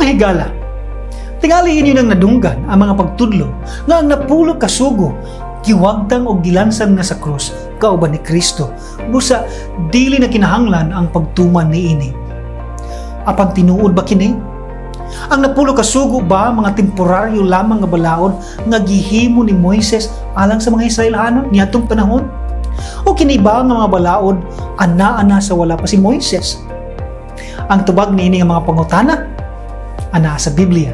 Mga higala, tingali inyo nang nadunggan ang mga pagtudlo nga ang napulo ka sugo giwagtang og gilansang na sa krus kauban ni Kristo, busa dili na kinahanglan ang pagtuman niini. Apan tinuod ba kini? Ang napulo ka sugo ba mga temporaryo lamang nga balaod nga gihimo ni Moises alang sa mga Israelhanon niadtong panahon? O kini ba nga mga balaod ana-ana sa wala pa si Moises? Ang tubag niini nga mga pangutana anaa sa Biblia.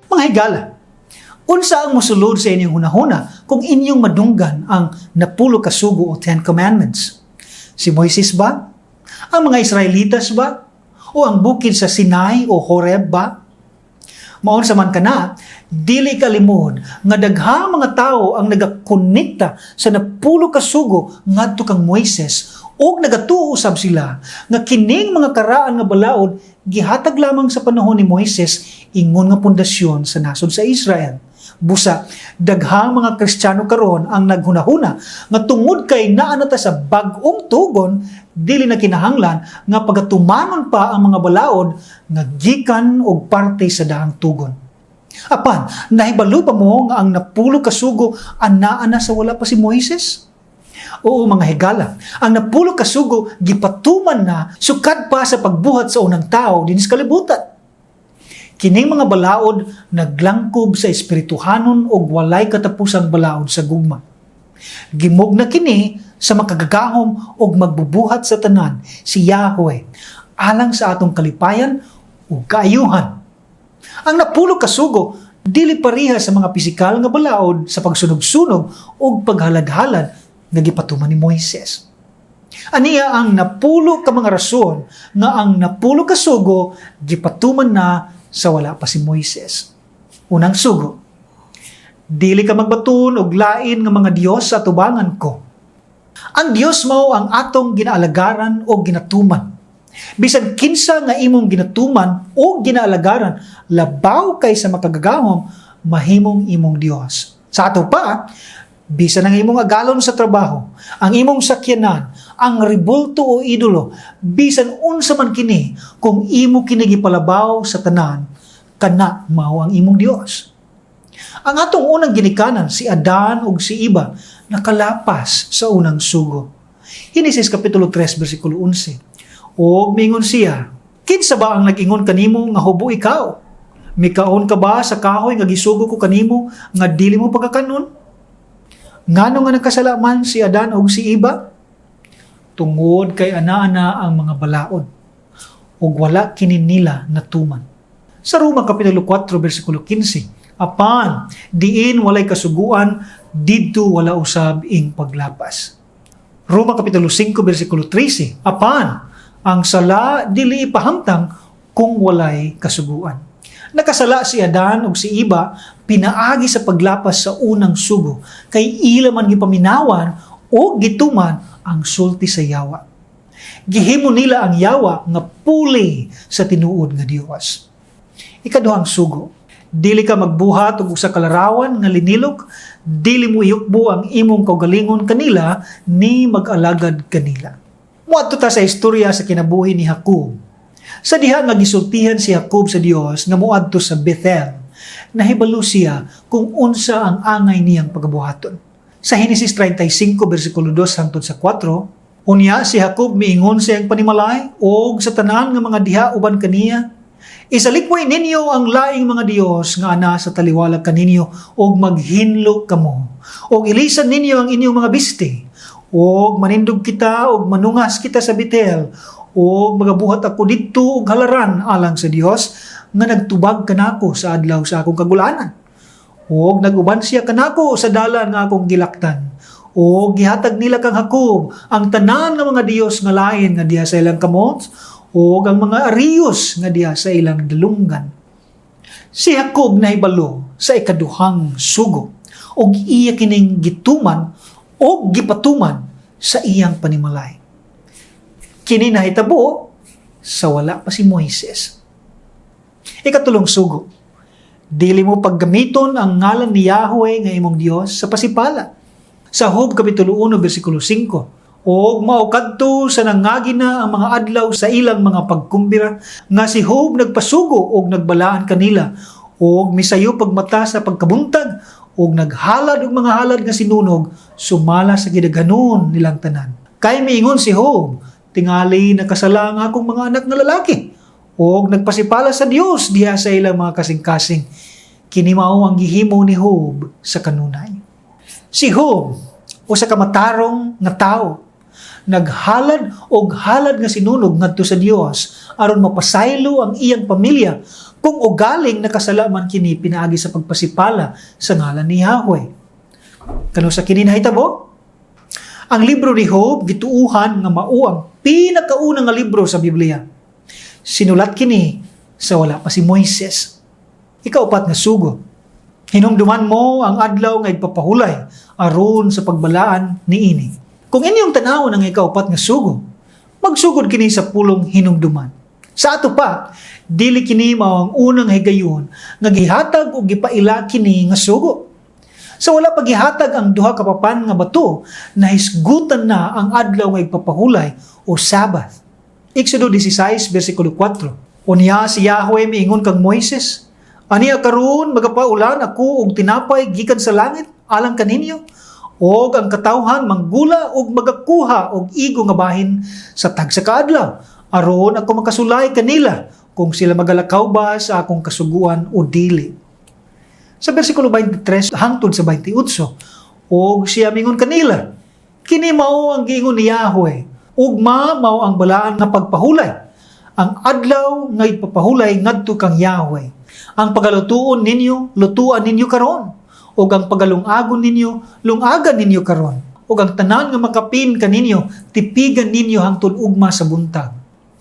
Mga higala, unsa ang mosulod sa inyong hunahuna kung inyong madunggan ang napulo ka sugo o Ten Commandments? Si Moises ba? Ang mga Israelitas ba? O ang bukid sa Sinai o Horeb ba? Maon sa man kana, dili kalimod nga daghang mga tawo ang nagakonekta sa napulo ka sugo ngadto kang Moises ug nagatuo usab sila nga kining mga karaan nga balaod gihatag lamang sa panahon ni Moises ingon nga pundasyon sa nasod sa Israel. Busa, daghang mga Kristiyano karon ang naghunahuna nga tungod kay naa na ta sa bag-ong tugon, dili na kinahanglan nga pagatumanon pa ang mga balaod nga gikan og parte sa daang tugon. Apan, nahibalo ba mo nga ang napulo ka sugo anaa na sa wala pa si Moises? Oo, mga higala, ang napulo ka sugo gipatuman na sukad pa sa pagbuhat sa unang tao dinhi sa kalibutan. Kining mga balaod naglangkob sa espirituhanon og walay katapusang balaod sa gugma. Gimugna kini sa makagagahom og magbubuhat sa tanan, si Yahweh, alang sa atong kalipayan ug kaayuhan. Ang napulo ka sugo dili pareha sa mga pisikal nga balaod sa pagsunog-sunog ug paghalad-halad nga gipatuman ni Moises. Aniya ang napulo ka mga rason nga ang napulo ka sugo gipatuman na sa wala pa si Moises. Unang sugo, dili ka magbaton og lain nga mga Dios sa atubangan ko. Ang Dios mao ang atong ginaalagaran o ginatuman. Bisan kinsa nga imong ginatuman o ginaalagaran, labaw kaysa makagagahom, mahimong imong Dios. Sa ato pa, bisan ang imong agalon sa trabaho, ang imong sakyanan, ang rebulto o idolo, bisan unsa man kini, kung imo kini gipalabaw sa tanan, kana mao ang imong Dios. Ang atong unang ginikanan, si Adan ug si Iba, nakalapas sa unang sugo. Henesis Kapitulo 3, versikulo 11. Og mingon siya, "Kinsa ba ang nag-ingon kanimo nga hubo ikaw? Mikaon ka ba sa kahoy nga gisugo ko kanimo nga dili mo pagkakanon?" Ngano nga nagkasala man si Adan ug si Iba? Tungod kay ana-ana ang mga balaod ug wala kini nila natuman. Sa Roma Kapitulo 4, versikulo 15, apan diin walay kasuguan, didto wala usab ing paglapas. Roma Kapitulo 5, versikulo 13, apan ang sala dili ipahamtang kung walay kasuguan. Nakasala si Adan ug si Iba pinaagi sa paglapas sa unang sugo kay ila man gipaminawan o gituman ang sulti sa yawa. Gihimo nila ang yawa nga puli sa tinuod nga Dios. Ikaduhang sugo, dili ka magbuhat og usa ka larawan nga linilok, dili mo iyukbo ang imong kaugalingon kanila ni mag-alagad kanila. Muadto ta sa istorya sa kinabuhi ni Jacob. Sa diha nga gisultihan si Jacob sa Dios nga moadto sa Bethel, nahibalo siya kung unsa ang angay niyang pagabuhaton. Sa Henesis 35 versikulo 2 hangtod sa 4, unya si Jacob miingon sa iyang panimalay og sa tanan nga mga diha uban kaniya, "Isalikway ninyo ang laing mga Dios nga ana sa taliwala kaninyo og maghinlo kamo. Og ilisan ninyo ang inyong mga bisti. Og manindog kita og manungas kita sa Betel og magabuhat ako didto og halaran alang sa Dios nga nagtubag kanako sa adlaw sa akong kagulanan. Og nag-uban siya kanako sa dalan nga akong gilaktan. Og gihatag nila kang Jacob ang tanan nga mga Dios nga lain nga diha sa ilang kamot og ang mga ariyos nga diha sa ilang dalunggan." Si Jacob nahibalo sa ikaduhang sugo og iya kining gituman og gipatuman sa iyang panimalay. Kini nahitabo sa wala pa si Moises. Ikatulong sugo, dili mo paggamiton ang ngalan ni Yahweh nga imong Dios sa pasipala. Sa Job Kapitulo 1, versikulo 5, Og mao kadto sa nangagi na ang mga adlaw sa ilang mga pagkumbira nga si Job nagpasugo og nagbalaan kanila og misayo pagmata sa pagkabuntag og naghalad og mga halad nga sinunog sumala sa gidaghanon nilang tanan. Kay miingon si Job, "Tingali nakasala ang akong mga anak nga lalaki og nagpasipala sa Dios diha sa ilang mga kasing-kasing." Kini mao ang gihimo ni Job sa kanunay. Si Job, usa ka matarong nga tawo, naghalad og halad nga sinunog ngadto sa Dios aron mapasaylo ang iyang pamilya kung ugaling nakasala man kini pinaagi sa pagpasipala sa ngalan ni Yahweh. Kanus-a kini nahitabo? Ang libro ni Job gituuhan nga mao ang pinakauna nga libro sa Biblia. Sinulat kini sa wala pa si Moises. Ikaupat nga sugo. Hinumduman mo ang adlaw nga igpapahulay aron sa pagbalaan niini. Kung inyong tanawon ang ikaupat nga sugo, magsugod kini sa pulong "hinumduman." Sa ato pa, dili kini mao ang unang higayon nga gihatag o gipaila kini nga sugo. Sa wala pa gihatag ang duha ka papan nga bato, nahisgutan na ang adlaw nga igpapahulay o Sabbath. Exodo 16, versikulo 4. Unya si Yahweh miingon kang Moises, "Ania karon magapaulan ako og tinapay gikan sa langit alang kaninyo, og ang katawhan manggula og magakuha og igo nga bahin sa tagsa ka adlaw, aron ako makasulay kanila kung sila magalakaw ba sa akong kasuguan o dili." Sa versikulo 23 hangtod sa 28, og siya mingon kanila, "Kini mao ang giingon ni Yahweh, ugma mao ang balaan nga pagpahulay, ang adlaw nga ipapahulay ngadto kang Yahweh. Ang pagalutuon ninyo, lutuan ninyo karon, ug ang pagalungagon ninyo, lungagan ninyo karon, ug ang tanan nga makapin kaninyo, tipigan ninyo hangtod ugma sa buntag."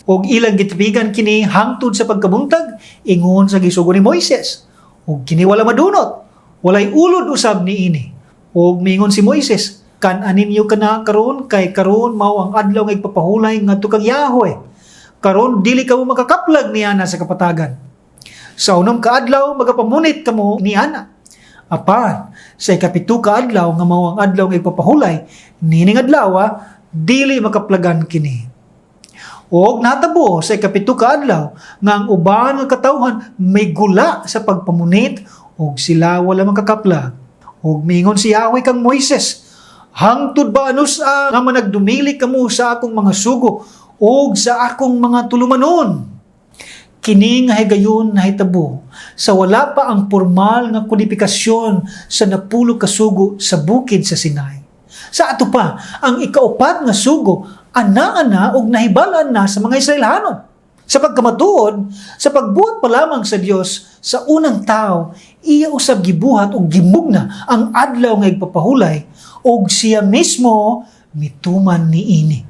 Og ilang gitipigan kini hangtod sa pagkabuntag, ingon sa gisugo ni Moises. Ug kini wala madunot, walay ulod usab niini. Ug miingon si Moises, "Kan-a ninyo kana karon, kay karon mao ang adlaw nga igpapahulay ngadto kang Yahweh. Karon dili kamo makakaplag niana sa kapatagan. Sa unom ka adlaw magapamunit kamo niana. Apan sa ikapito ka adlaw nga mao ang adlaw nga igpapahulay, nining adlaw dili makaplagan kini." Og natabo sa ikapito ka adlaw nga ang uban nga katawhan may gula sa pagpamunit og sila wala makakaplag. Og miingon si Yahweh kang Moises, "Hangtod ba anus-a nga managdumili kamo sa akong mga sugo og sa akong mga tulumanon?" Kini nga higayon nahitabo sa wala pa ang formal nga kodifikasyon sa 10 ka sugo sa bukid sa Sinai. Sa ato pa, ang ikaupat nga sugo anaa na og nahibalan na sa mga Israelhanon. Sa pagkamatuod, sa pagbuhat pa lamang sa Dios sa unang tao, iya usab gibuhat og gimugna ang adlaw nga igpapahulay og siya mismo mituman niini.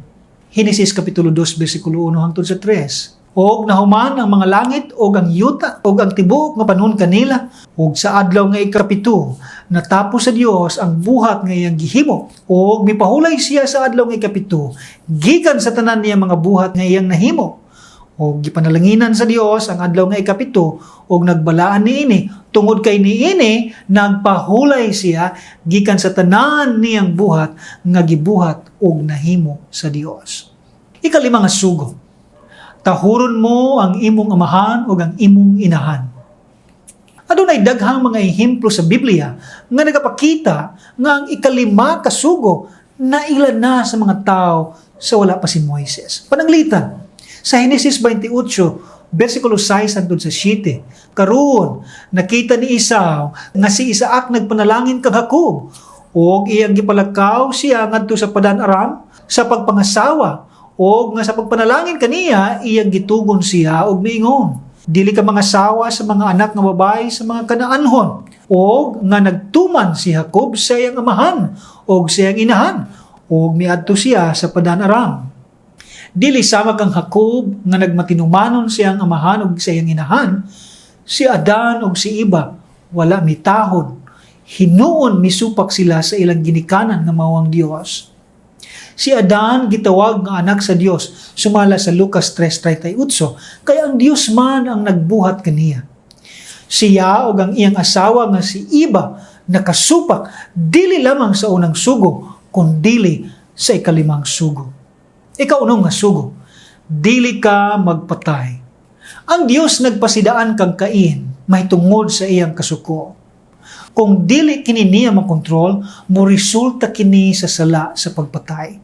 Henesis kapitulo 2 bersikulo 1 hangtod sa 3. Og nahuman ang mga langit og ang yuta og ang tibuok nga panahon kanila, og sa adlaw nga ikapito natapos sa Dios ang buhat nga iyang gihimo, og mipahulay siya sa adlaw nga ikapito gikan sa tanan niya mga buhat nga iyang nahimo. Og gipanalanginan sa Dios ang adlaw nga ikapito og nagbalaan niini, tungod kay niini nagpahulay siya gikan sa tanan niyang buhat nga gibuhat og nahimo sa Dios. Ikalima nga sugo. Tahuron mo ang imong amahan ug ang imong inahan. Adunay daghang mga ehemplo sa Biblia nga nagapakita nga ang ikalima ka sugo naila na sa mga tao sa wala pa si Moises. Pananglitan, sa Henesis 28, versikulo 6 hangtod sa 7, karon nakita ni Esau nga si Isaac nagpanalangin kang Jacob ug iyang gipalakaw siya ngadto sa Padan Aram sa pagpangasawa, og nga sa pagpanalangin kaniya iyang gitugon siya og miingon, "Dili ka mangasawa sa mga anak nga babae sa mga Kanaanhon." Og nga nagtuman si Jacob sa iyang amahan og sa iyang inahan og miadto siya sa Padan Aram. Dili sama kang Jacob nga nagmatinumanon sa iyang amahan ug sa iyang inahan, si Adan ug si Iba wala mitahod. Hinuon misupak sila sa ilang ginikanan nga mao ang Dios. Si Adan gitawag nga anak sa Dios sumala sa Lucas 3:38, kay ang Dios man ang nagbuhat kaniya. Siya ug ang iyang asawa nga si Iba nakasupak dili lamang sa unang sugo kundili sa ikalimang sugo. Ikaunom nga sugo, dili ka magpatay. Ang Dios nagpasidaan kang Cain mahitungod sa iyang kasuko. Kung dili kini niya makontrol, mo resulta kini sa sala sa pagpatay.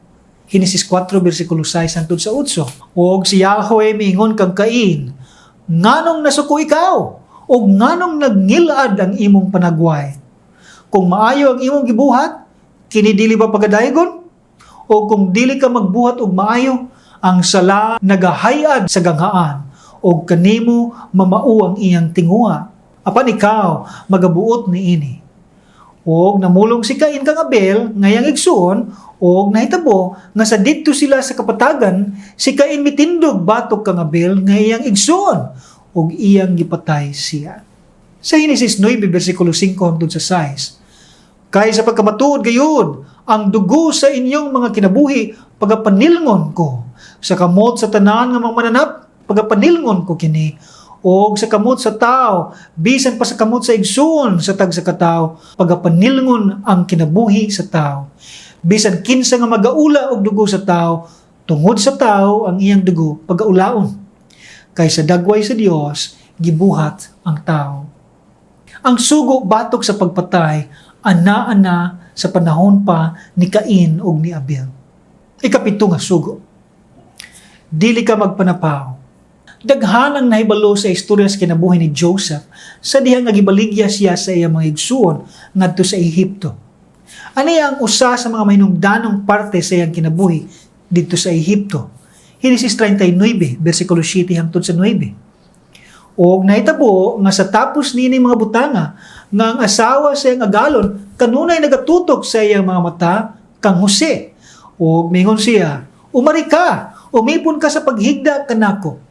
Henesis 4 bersikulo 6 hangtod sa 8. Og si Yahweh miingon kang Cain, "Nganong nasuko ikaw? Og nganong nagngilad ang imong panagway? Kung maayo ang imong gibuhat, kini dili ba pagadaygon? O kung dili ka magbuhat og maayo, ang sala nagahayad sa ganghaan og kanimo mamao ang iyang tinguha. Apan ikaw magabuot niini." Og namulong si Cain kang Abel nga iyang igsuon, og nahitabo nga sa didto sila sa kapatagan, si Cain mitindog batok kang Abel nga iyang igsuon og iyang gipatay siya. Sa Henesis 9 bersikulo 5 hangtod sa 6. "Kay sa pagkamatuod gayud, ang dugo sa inyong mga kinabuhi pagapanilngon ko. Sa kamot sa tanan nga mga mananap pagapanilngon ko kini, og sa kamot sa tao, bisan pa sa kamot sa igsuon sa tagsa ka tawo, pagapanilngon ang kinabuhi sa tao. Bisan kinsa nga magaula og dugo sa tao, tungod sa tao ang iyang dugo pagaulaon. Kay sa dagway sa Dios gibuhat ang tao." Ang sugo batok sa pagpatay ana-ana sa panahon pa ni Cain ug ni Abel. Ikapito nga sugo, dili ka magpanapaw. Daghan ang nahibalo sa istorya sa kinabuhi ni Joseph sa diha nga gibaligya siya sa iyang mga igsuon ngadto sa Ehipto. Ani ang usa sa mga mahinungdanong parte sa iyang kinabuhi didto sa Ehipto. Henesis 39, versikulo 7 hangtod sa 9. Og nahitabo nga sa tapos niini mga butanga nga ang asawa sa iyang agalon kanunay nagatutok sa iyang mga mata kang Jose. Og mingon siya, "Umari ka, umipon ka sa paghigda kanako."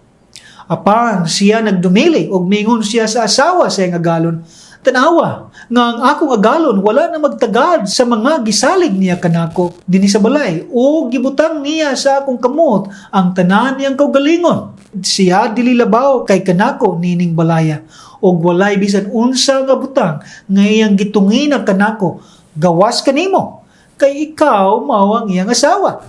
Apan siya nagdumili og mingon siya sa asawa sa iyang agalon, "Tanawa, nga ang akong agalon wala na magtagad sa mga gisalig niya kanako dinhi sa balay, o gibutang niya sa akong kamot ang tanan niyang kaugalingon. Siya dili labaw kay kanako nining balaya, og walay bisan unsa nga butang nga iyang gitungina kanako gawas kanimo, kay ikaw mao ang iyang asawa.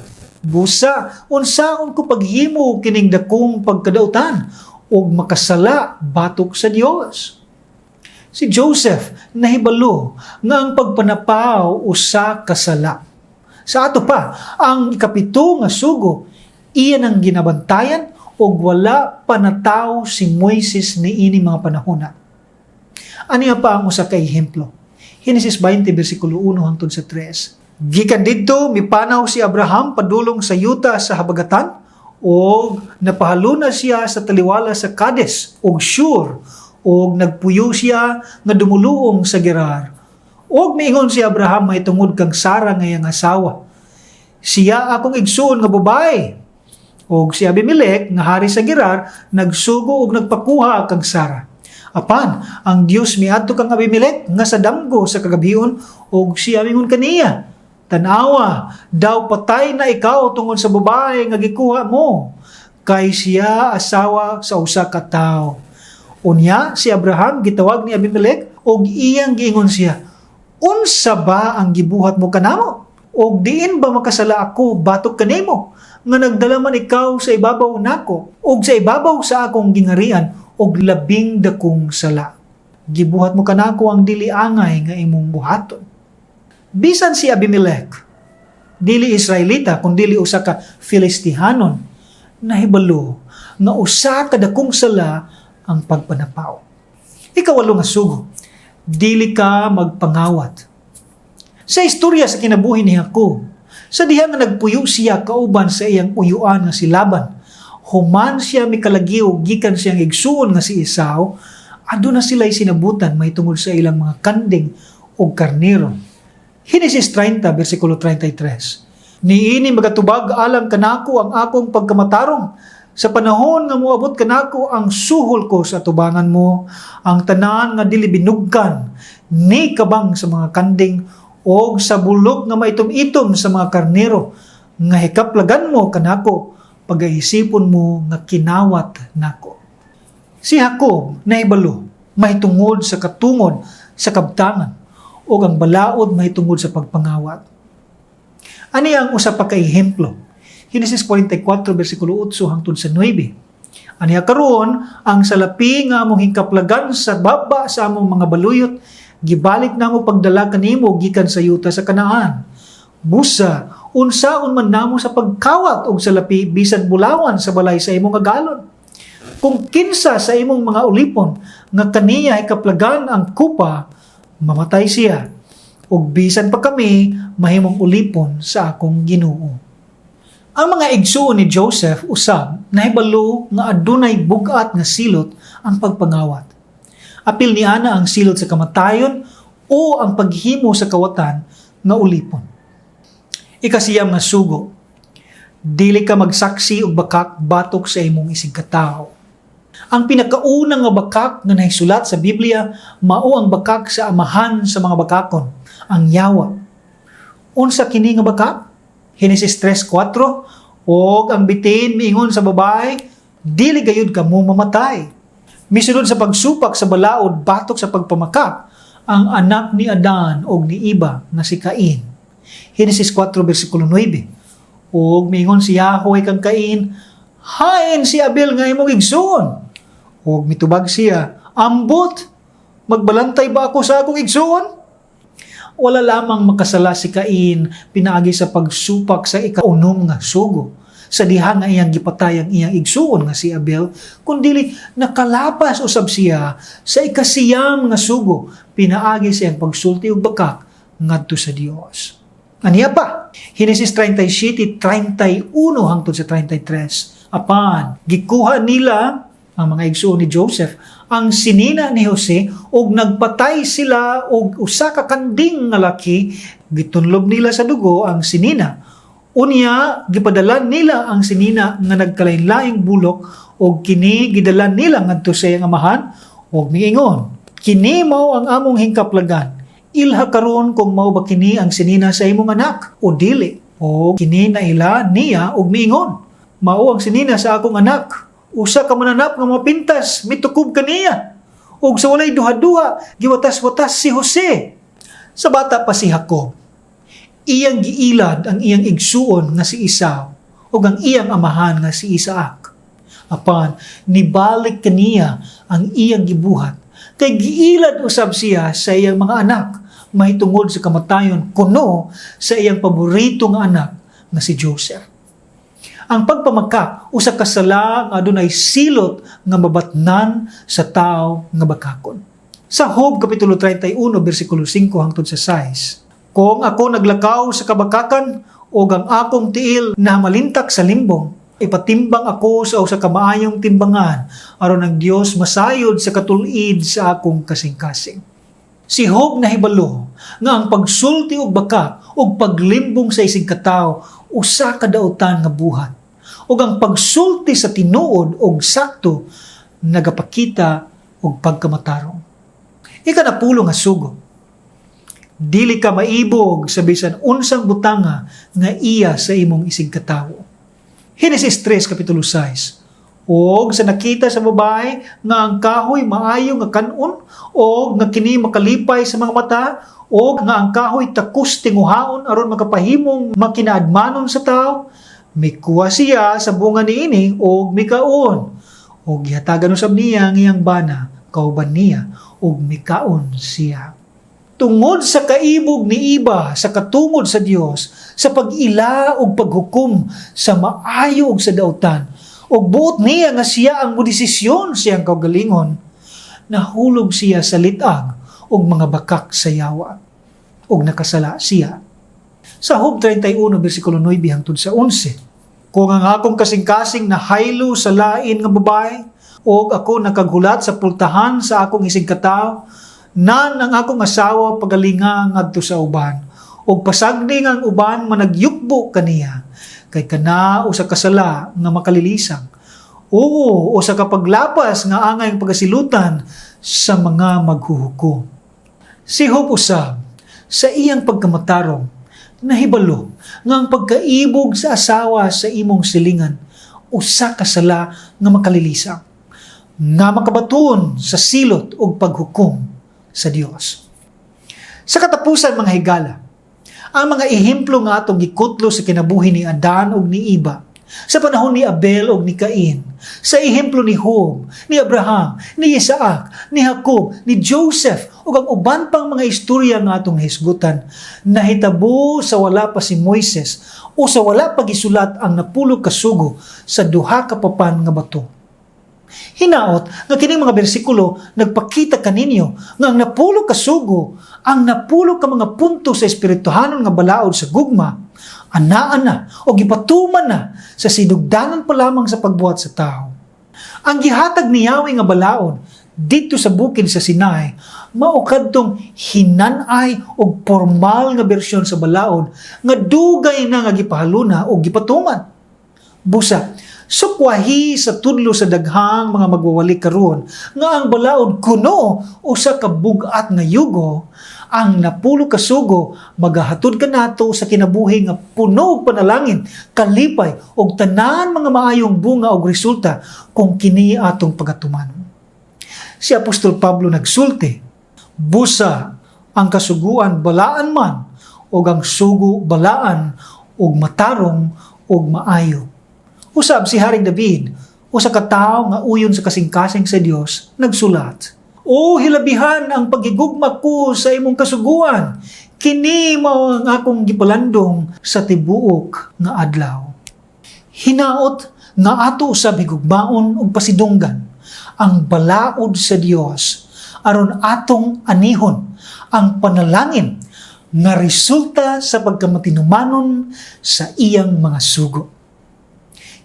Busa, unsaon ko paghimo kining dakong pagkadautan ug makasala batok sa Dios?" Si Joseph nahibalo nga ang pagpanapaw usa ka sala. Sa ato pa, ang ikapito nga sugo, iyan ang ginabantayan og wala pa natawo si Moises niini mga panahona. Aniya pa ang usa ka ehemplo. Henesis 20 bersikulo 1 hangtod sa 3. Gikan didto mipanaw si Abraham padulong sa yuta sa habagatan og napahaluna siya sa taliwala sa Kades ug Shur, og nagpuyo siya nga dumuluong sa Gerar. Og miingon si Abraham mahitungod kang Sara nga iyang asawa, "Siya akong igsuon nga babae." Og si Abimelech nga hari sa Gerar nagsugo og nagpakuha kang Sara. Apan ang Dios miadto kang Abimelech nga sa damgo sa kagabhion og siya mingon kaniya, "Tanawa, daw patay na ikaw tungod sa babae nga gikuha mo, kay siya asawa sa usa ka tawo." Unya si Abraham gitawag ni Abimelech og iyang giingon siya, "Unsa ba ang gibuhat mo kanamo? Og diin ba makasala ako batok kanimo nga nagdala man ikaw sa ibabaw nako og sa ibabaw sa akong gingarian og labing dakong sala? Gibuhat mo kanako ang dili angay nga imong buhaton." Bisan si Abimelech, dili Israelita kun dili usa ka Filistihanon, nahibalo nga usa ka dakong sala ang pagpanapaw. Ikawalo nga sugo, dili ka magpangawat. Sa istorya sa kinabuhi ni Jacob, sa diha nga nagpuyo siya kauban sa iyang uyuan nga si Laban, human siya mikalagiw gikan siyang igsuon nga si Esau, aduna sila'y sinabutan mahitungod sa ilang mga kanding ug karnero. Henesis 30, versikulo 33. "Niini magatubag alang kanako ang akong pagkamatarong sa panahon nga moabot kanako ang suhol ko sa tubangan mo, ang tanan nga dili binugkan ni kabang sa mga kanding o sa bulok nga maitom-itom sa mga karnero nga hikaplagan mo kanako, pagaisipon mo nga kinawat nako." Si Jacob nahibalo mahitungod sa katungod sa kabtangan o ang balaod mahitungod sa pagpangawat. Ani ang usa pa ka ehemplo. Genesis 44 versikulo 8 hangtod sa 9. Aniya karon, ang salapi nga among hingkaplagan sa baba sa among mga baluyot, gibalik namo pagdala kanimo gikan sa yuta sa Kanaan. Busa, unsaon man namo sa pagkawat og salapi bisan bulawan sa balay sa imong agalon? Kung kinsa sa imong mga ulipon nga kaniya hikaplagan ang kupa, mamatay siya. Ug bisan pa kami mahimong ulipon sa akong Ginoo. Ang mga igsuon ni Joseph usab nahibalo nga adunay bug-at nga silot ang pagpangawat. Apil ni ana ang silot sa kamatayon o ang paghimo sa kawatan nga ulipon. Ikasiyam nga sugo: dili ka magsaksi og bakak batok sa imong isigkatawo. Ang pinakauna nga bakak nga nahisulat sa Biblia mao ang bakak sa amahan sa mga bakakon, ang yawa. Unsa kini nga bakak? Henesis 3:4, "Og ang bitin miingon sa babae, 'Dili gayud kamo mamatay.'" Misunod sa pagsupak sa balaod batok sa pagpamakak ang anak ni Adan og ni Eva nga si Cain. Henesis 4 versikulo 9. "Og miingon si Yahweh kang Cain, 'Hain si Abel nga imong igsoon?' Og mitubag siya, 'Ambot, magbalantay ba ako sa akong igsoon?'" Wala lamang makasala si Cain pinaagi sa pagsupak sa ikaunom nga sugo sa diha nga iyang gipatay ang iyang igsuon nga si Abel, kundili nakalapas usab siya sa ikasiyam nga sugo pinaagi sa iyang pagsulti og bakak ngadto sa Dios. Aniya pa, Henesis 37:31 hangtod sa 33. "Apan, gikuha nila," ang mga igsuon ni Joseph, "ang sinina ni Jose ug nagpatay sila og usa ka kanding nga laki, gitunlob nila sa dugo ang sinina. Unya gipadalan nila ang sinina nga nagkalain-laing bulok ug kini gidala nila ngadto sa iyang amahan ug miingon, 'Kini mao ang among hingkaplagan. Ilha karon kung mao ba kini ang sinina sa imong anak o dili.' O kini naila niya ug miingon, 'Mao ang sinina sa akong anak. Usa ka mananap nga mapintas mitukob kaniya.' Ug sa walay duha-duha, giwatas-watas si Jose." Sa bata pa si Jacob, iyang giilad ang iyang igsuon nga si Esau ug ang iyang amahan nga si Isaac. Apan nibalik kaniya ang iyang gibuhat kay giilad usab siya sa iyang mga anak mahitungod sa kamatayon kuno sa iyang paborito nga anak nga si Joseph. Ang pagpamakak usa ka sala nga adunay silot nga mabatnan sa tao nga bakakon. Sa Job kapitulo 31 bersikulo 5 hangtod sa 6, "Kung ako naglakaw sa kabakakan ug ang akong tiil na malintak sa limbong, ipatimbang ako sa usa ka maayong timbangan aron ang Dios masayod sa katul-id sa akong kasing-kasing." Si Job nahibalo nga ang pagsulti og bakak ug paglimbong sa isig katawo usa ka dautan nga buhat. Ug ang pagsulti sa tinuod og sakto nagapakita og pagkamatarong. Ikanapulo nga sugo: dili ka maibog sa bisan unsang butanga nga iya sa imong isig katawo. Henesis 3 kapitulo 6. "Og sa nakita sa babae nga ang kahoy maayo nga kan-on og nga kini makalipay sa mga mata og nga ang kahoy takos tinguhaon aron makapahimong makinaadmanon sa tao, mikuha siya sa bunga niini og mikaon. Og gihatagan usab niya ang iyang bana kauban niya ug mikaon siya." Tungod sa kaibog ni Eva sa katungod sa Dios, sa pag-ila og paghukom sa maayo ug sa dautan, ug buot niya nga siya ang modesisyon sa iyang kaugalingon, nahulog siya sa lit-ag og mga bakak sa yawa ug nakasala siya. Sa Job 31 bersikulo 9 hangtod sa 11, "Kung ang akong kasing-kasing nahaylo sa lain nga babae, og ako nakaghulat sa pultahan sa akong isigkatawo, nan ang akong asawa pagalinga ngadto sa uban, ug pasagdi nga ang uban managyukbo kaniya, kay kana usa ka sala nga makalilisang. Oo, usa ka paglapas nga angay pagasilutan sa mga maghuhukom." Si Job usab, sa iyang pagkamatarong, nahibalo nga ang pagkaibog sa asawa sa imong silingan usa ka sala nga makalilisang, nga makabaton sa silot og paghukom sa Dios. Sa katapusan, mga higala, Ang mga ehemplo nga atong gikutlo sa kinabuhi ni Adan ug ni Eva, sa panahon ni Abel ug ni Cain, sa ehemplo ni Job, ni Abraham, ni Isaac, ni Jacob, ni Joseph, ug ang uban pang mga istorya nga atong hisgutan, nahitabo sa wala pa si Moises o sa wala pa gisulat ang napulo ka sugo sa duha ka papan nga bato. Hinaot nga kining mga bersikulo nagpakita kaninyo nga ang napulo ka sugo, ang napulo ka mga punto sa espirituhanon nga balaod sa gugma, anaa na o gipatuman na sa sinugdanan pa lamang sa pagbuhat sa tao. Ang gihatag ni Yahweh nga balaod didto sa bukid sa Sinai mao kadtong hinan-ay og formal nga bersyon sa balaod nga dugay na nga gipahaluna o gipatuman. Busa, sukwahi sa tudlo sa daghang mga magwawali karon nga ang balaod kuno usa ka bug-at nga yugo, ang napulo ka sugo magahatod kanato sa kinabuhi nga puno og panalangin, kalipay ug tanan mga maayong bunga og resulta kung kini atong pagatuman. Si Apostol Pablo nagsulti, "Busa ang kasuguan balaan man ug ang sugo balaan ug matarong ug maayo." Usab si Haring David, usa ka tawo nga uyon sa kasing-kasing sa Dios, nagsulat, "O hilabihan ang pagigugma ko sa imong kasuguan. Kini mao ang akong gipalandong sa tibuok nga adlaw." Hinaot nga ato usab higugmaon ug pasidunggan ang balaod sa Dios aron atong anihon ang panalangin nga resulta sa pagkamatinumanon sa iyang mga sugo.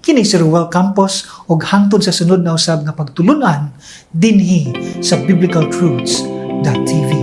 Kini si Ruel Campos ug hangtod sa sunod na usab nga pagtulunan dinhi sa biblicaltruths.tv.